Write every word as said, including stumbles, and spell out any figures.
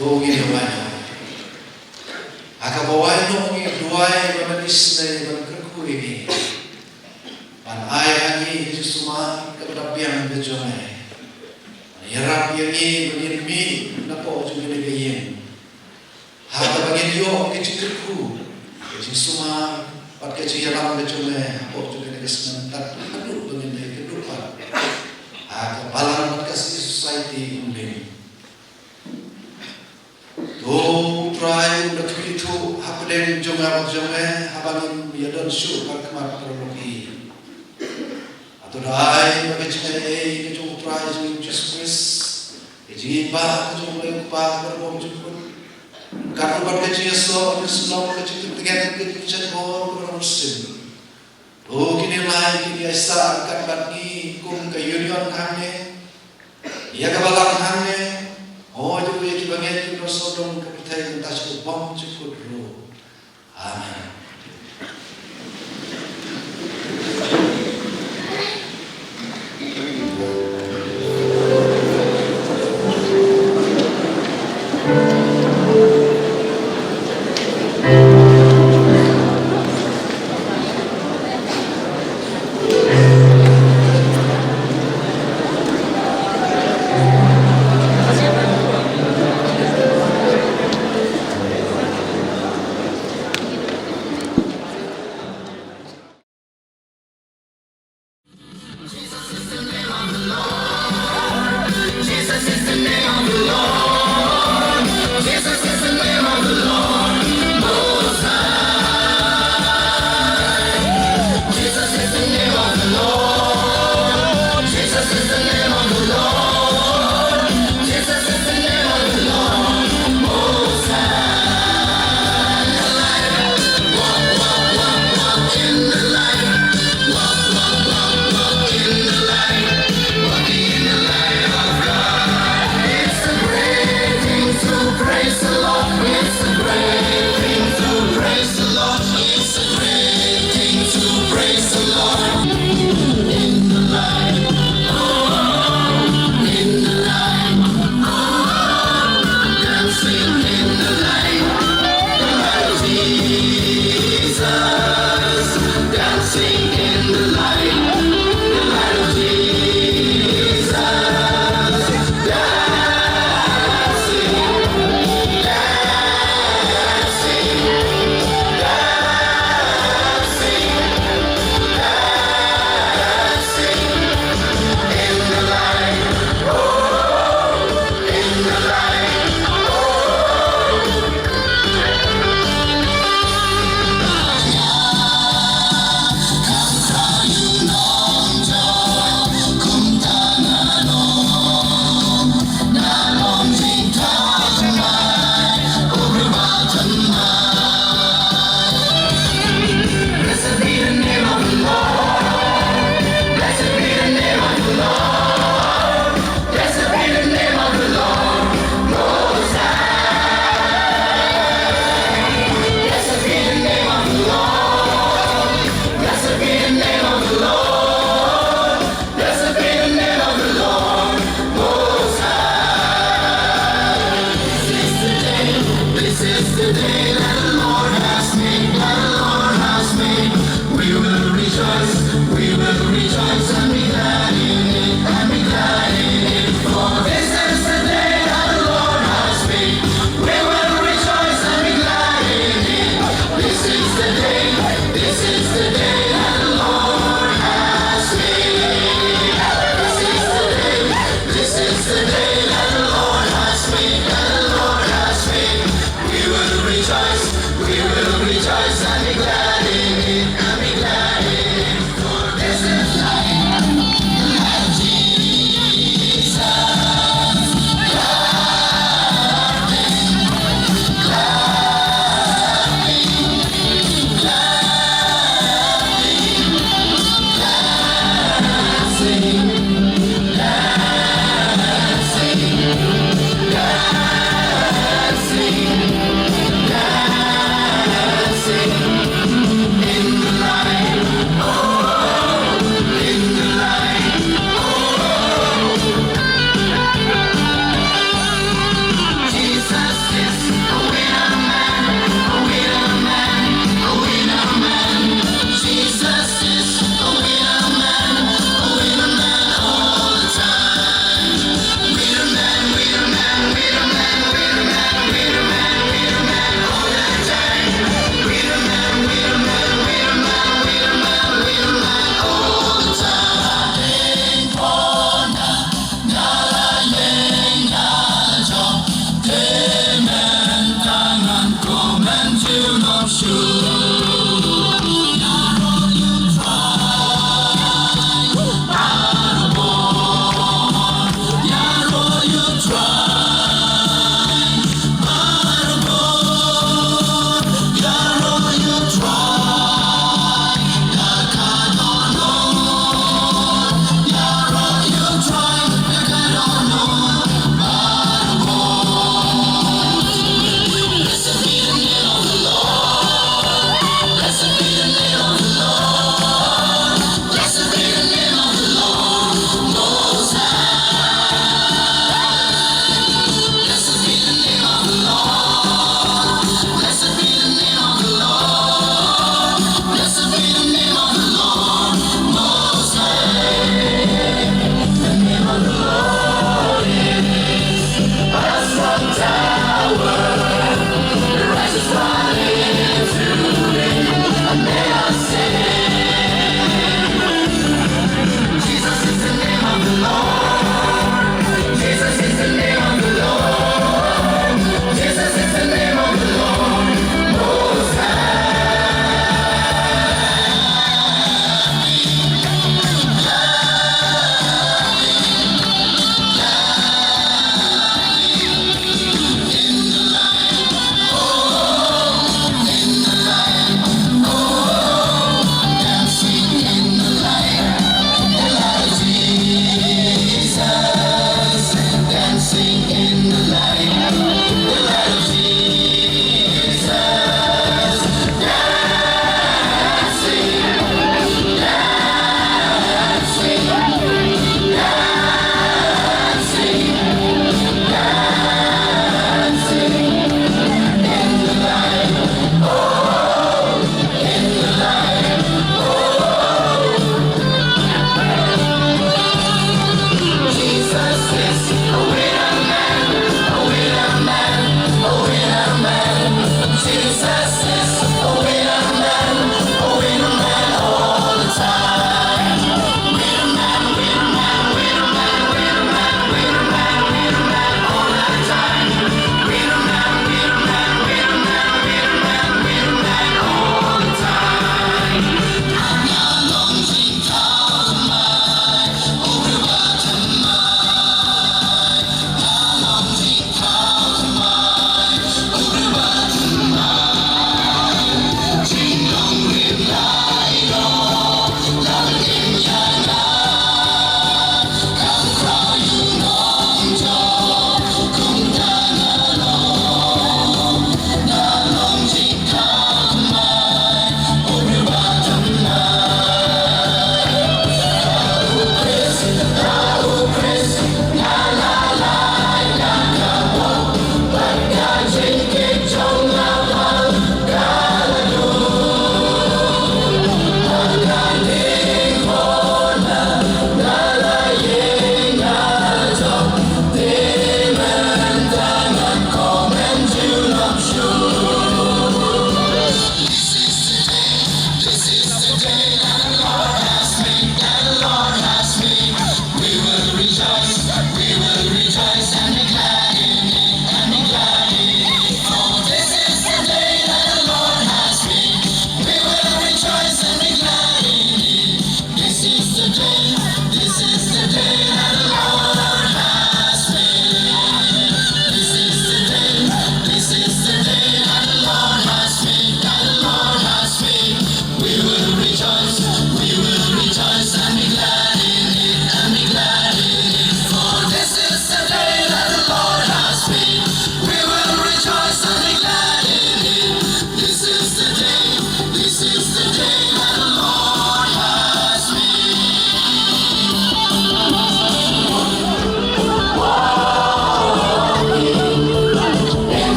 To ngin ïa wai noh. Ha kaba wai noh ngi duwai ba men isynei ban kyrkhu ïa ngi, ban ai ha ngi ka jingsumar kaba da biang ka jong me. Ban ïarap ïa ngi ban ïa mih napoh jong kane ka ïing ha kaba ngin ïoh ka jingkyrkhu, ka jingsumar bad ka jingïalam ka jong me hapoh jong kane ka snem, tad haduh ba ngin ïakynduh pat ha ka balang bad ka Civil Society Umling. To Trai, un da kyrkhu hapdeng jong nga bad jong me haba ngim ïadon shuh bad khmat paralok hi. Hato da ai ba ka jingaiei ka jong U Trai jong ngi U Jisu Khrist, ka jingïeit ka jong U Blei U Kpa kaba bymjukut, ka ruh bad ka jingïasoh, ka jingïasoh, ka jingïasoh, ka jingïasoh, ka jingïasoh, to kine lai kin ïaisah ryngkat bad ngi kum ka union hangne ïa ka balang hangne.